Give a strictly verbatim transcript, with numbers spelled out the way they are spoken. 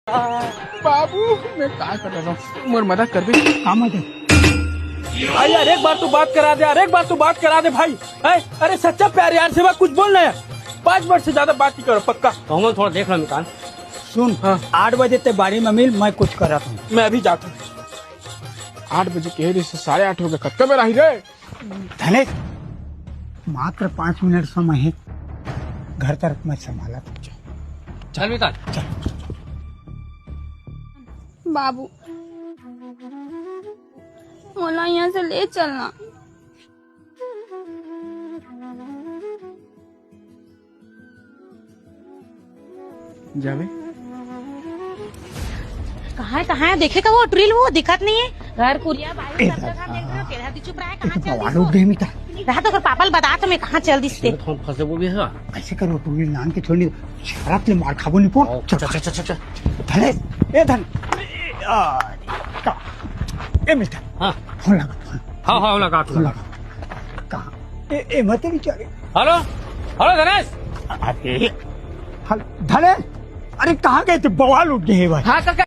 बाबू, मैं का कर रहा हूँ, मोर मदद कर भी। का मदद? भाई यार, एक बार तो बात करा दे यार, एक बार तो बात करा दे भाई। ए, अरे सच्चा प्यार यार, सिवा कुछ बोल ना यार। पाँच मिनट से ज्यादा बात नहीं करो, पक्का। तो हम थोड़ा देख लो मितान। सुन, हाँ। आठ बजे ते बाड़ी में मिल, मैं कुछ कर रहा हूँ। मैं अभी जाता हूँ। आठ बजे कहे रहिस, साढ़े आठ हो गए, कतका बेर आही रे? धनेश, मात्र पाँच मिनट समय है, घर तरफ मैं संभाला था। चल मितान। चल। बाबू, मोला यहाँ से ले चलना। जाबे। कहाँ है, कहाँ है? देखे का वो टुरी ल, वो दिखत नहीं है। घर कुरिया बारी ए सब जगह दादा। देख रहे हो, केधा दी चुप रहा है, कहाँ चल दिस वो? दे मिता। रहा तो ओकर पापा ल बता तो मैं कहाँ चल दिस ते। हम फंसे वो भी है। ऐसे करो, टुरी ल नान के छोड़ नहीं, शराब ले मार खाबो नहीं पो। ओ, चल, चल, चल, चल, चल। धनेश, ए धन, ए, आ, का, ए मिता। हाँ। फोन लगा, फोन। हाँ, हाँ, लगा, फोन लगा। लगा। कहाँ? ए, ए, मत बेचारे। हेलो, हेलो धनेश। अरे, हल-, धनेश, अरे कहाँ गए थे? बवाल उठ गए भाई। हाँ, तो क्या